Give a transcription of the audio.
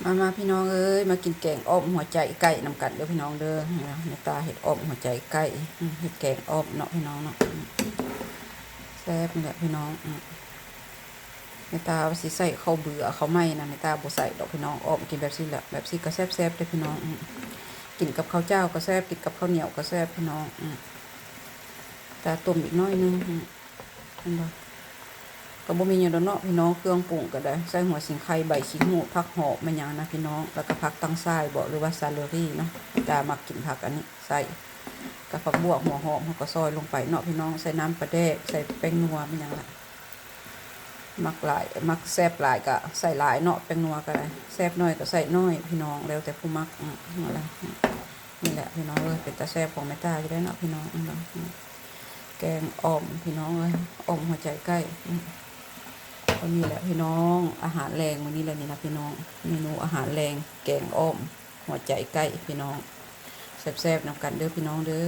ມາໆ ພີ່ນ້ອງເອີຍ ມາກິນແກງອ້ອມຫົວໃຈໄກ່ນຳກັນເດີພີ່ນ້ອງເດີ. ແມ່ຕາເຮັດອ້ອມຫົວໃຈໄກ່ ເຮັດແກງອ້ອມເນາະພີ່ນ້ອງເນາະ ແຊບນີ້ແຫຼະພີ່ນ້ອງ. ແມ່ຕາວ່າຊິໃສ່ເຂົ້າເບືອເຂົ້າໄມ້ນະ ແມ່ຕາບໍ່ໃສ່ດອກພີ່ນ້ອງ ອ້ອມກິນແບບຊີ້ແຫຼະ ແບບຊີ້ກໍແຊບໆເດ້ພີ່ນ້ອງ. ກິນກັບເຂົ້າຈ້າວກໍແຊບ ກິນກັບເຂົ້າໜຽວກໍແຊບພີ່ນ້ອງ. ຕາຕົ້ມອີກໜ້ອຍໜຶ່ງ ເຫັນບໍ່ ກໍບໍ່ມີຫຍັງດອກເນາະພີ່ນ້ອງ ເຄື່ອງປຸງກໍໄດ້ ໃສ່ຫົວສີໄຄ ໃບຂີ້ຫູດ ຜັກຫອມ ແມ່ນຫຍັງນະພີ່ນ້ອງ ແລ້ວກໍຜັກຕັງຊາຍບໍ ຫຼືວ່າຊາເລີຣີເນາະ. ຕາມັກກິນຜັກອັນນີ້ ໃສ່ ກັບຜັກບວກ ຫົວຫອມ ເຮົາກໍຊອຍລົງໄປເນາະພີ່ນ້ອງ. ໃສ່ນ້ຳປາແດກ ໃສ່ແປ້ງນົວ ແມ່ນຫຍັງລະ ມັກຫຼາຍ ມັກແຊບຫຼາຍກໍໃສ່ຫຼາຍເນາະ ແປ້ງນົວກໍໄດ້ ແຊບໜ້ອຍກໍໃສ່ໜ້ອຍພີ່ນ້ອງ ແລ້ວແຕ່ຜູ້ມັກ. ອື ນັ້ນແຫຼະ ນີ້ແຫຼະພີ່ນ້ອງເອີຍ ເປັນຕາແຊບຂອງແມ່ຕາຢູ່ເດ້ເນາະພີ່ນ້ອງ. ແກງອ່ອມພີ່ນ້ອງເອີຍ ອ່ອມຫົວໃຈໄກ່. ເທົ່ານີ້ແຫຼະພີ່ນ້ອງ ອາຫານແລງມື້ນີ້ແຫຼະນີ້ນະພີ່ນ້ອງ ເມນູອາຫານແລງ ແກງອ່ອມຫົວໃຈໄກ່ພີ່ນ້ອງ. ແຊບໆນຳກັນເດີພີ່ນ້ອງເດີ.